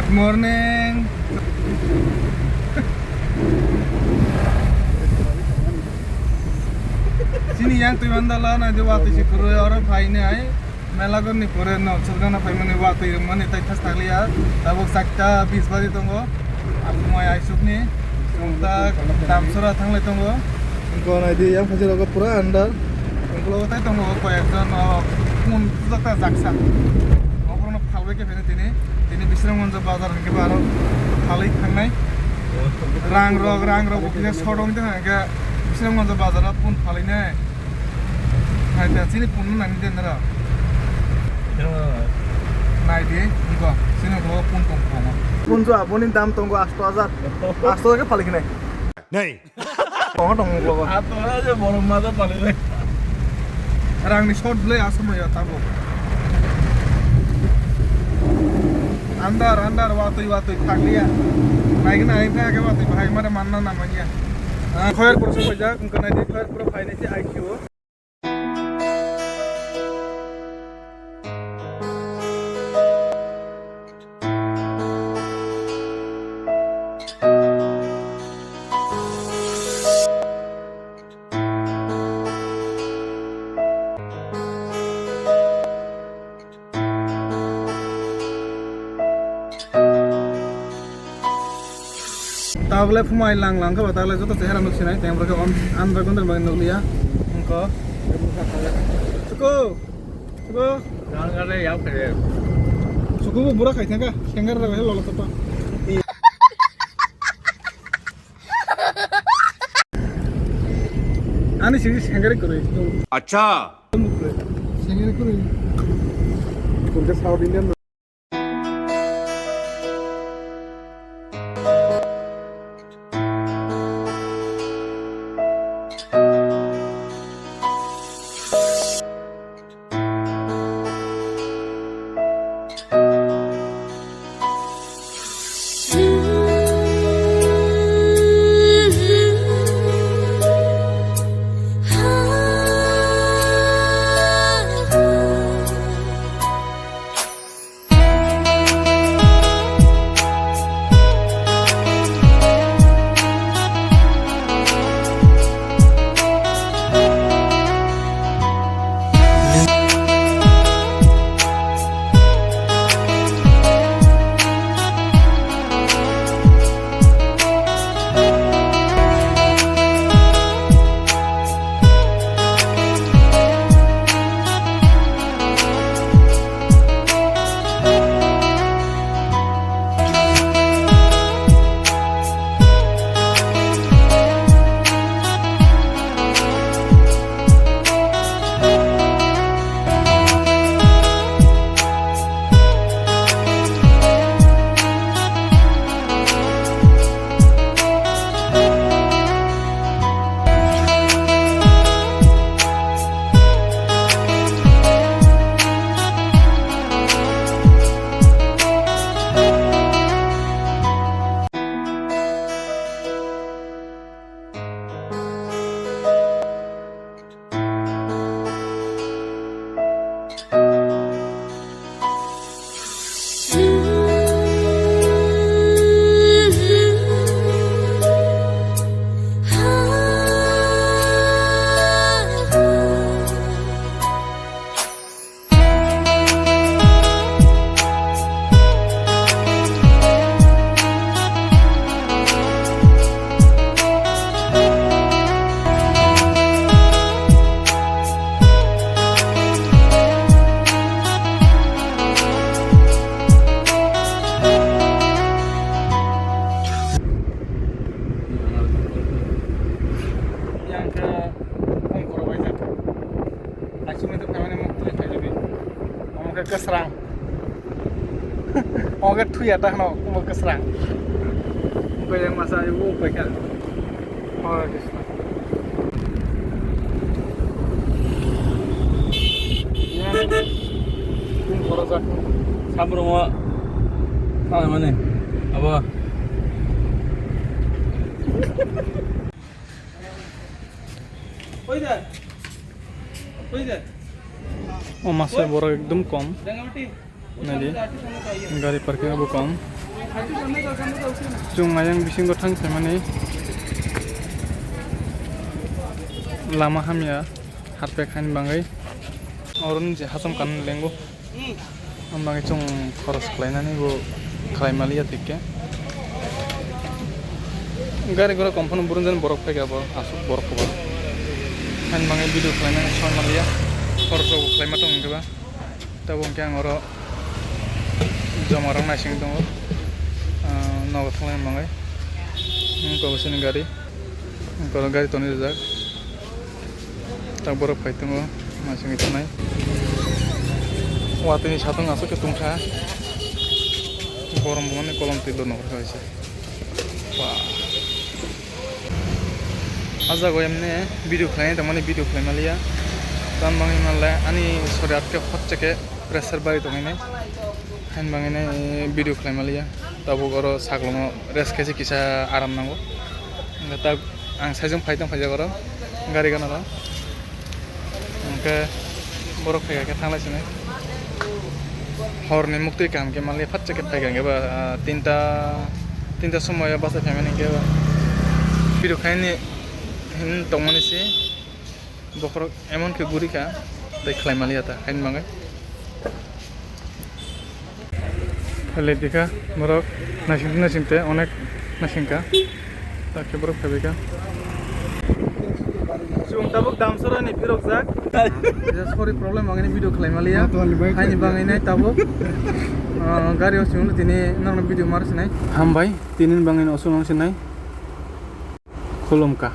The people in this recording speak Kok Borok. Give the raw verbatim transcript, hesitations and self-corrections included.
Morning. Chini yang twi mandala na je watwi si kwrwi oro phainai. Melagon ni pore no chwlgana phaimani watwi rwmani tai thas thakliya. Tabuk sakta bis baji tongo. Abumai aisukni. Chwngta Damsora thanglai tongo. Wngkha naidi yang phaji rogo pura andar. Wngkha tai tongo koi ekjon, o, kun pujakta jaksa. Oborno phalbai khe phene tini. Tini Bisramganj bazar hwnkhe bo aro phalwi thangnai. Rang rok, rang rok bo kisa short wngwi tongkha hwnkhe Bisramganj bazar o pun phalwi nai. Hai da, chini pun no nangni de nara. Nai di, wngkha, chini bo pun tong tongo. Pun jo aboni dam tongo asto hajar. Asto hajar khe phalwi khe nai. Nei. Tongo tong muklogo. Ato na je borok ma da pali le. Rang ni short ble asam ya tabo. Andar, andar, watwi, watwi, thakliya. Naigna, naigna, ke watwi, bahai mare manna na manya. Ah, khoyar pura so phaijak, wngkha nai di, khoyar pura phainai se I Q o. Tabole phumai lang lang khe ba tabole joto chehra nuk sinai, tei borok khe on andra gondra bai nuk liya. Wngkha. Suku, suku. Suku bo bura khai thangkha, senggar da lolo tapa. Ani sigi senggar kwrwi. Acha. Senggar kwrwi. Kunta South Indian. Yang khe phone kwrwk bai jak. Aswk nai tongmani muktwi khaijagwi. Omo khe kwsrang. Omo khe thuya ta hwno, omo kwsrang. Omo khe yang masa ibu upai kha. Hare Krishna. Yang phone kwrwk jak. Samrungo thanglai mani. Abo. O masa borok ekdom kom. Nadi. Gari parking abo kom. Chwng ayang bisingo thang phaimani lama hamya, harpek haini bagwi oroni je hacham kanani lengo. Ang bagwi chwng khoros khlainani bo khlai maliya tikke. Gari gura kom phano burunjani borok phaikha bo aswk borok kobo. Haini bagwi video khlainani soi maliya. Khoros rok bo khlaima tong hwnkhe ba. Tabuk hwnkhe ang oro joma rok naising tongo. Ah, nogo thanglaini bagwi. Wngkha bo chini gari. Wngkha oro gari tonwi rijak. Tak borok phai tongo, masingwi tongnai. Watwi ni satung aswk khe tungkha. Borom bo mani kolom twi lwno hor kha se. Ba. Ah jaga o emne video khlainai tongmani video khlai maliya. Tam bangwi manle ani sori atkhe hot chekhe pressure bari tongwi nai. Hain bangwi nai video khlai maliya. Tabuk oro saklomo rest khe se kisa aram nango. Hwnkhe tak ang saichung phai tong phaijak oro gari gana ro. Hwnkhe borok phaikha khe thanglai sinai. Horni muktwi kaham khe manliya, phatsa khe phaikha hwnkhe ba, ah, tinta, tinta somoyo bachai phaimani hwnkhe ba. Video khaini hin tongmani se bokhorok emon khe gurikha, tei khlai manliya ta, haini bagwi. Phailaikha borok naising naising te onek naisingkha. Takhe borok phaibaikha. Chwng tabuk Damsara ni phirokjak. Sorry, problem wngani video khlai maliya. Haini bagwi nai tabuk, ah, gari o chwng tini nokno video mar sinai. Hambai, tini bagwi no chwng sinai. Khulumkha.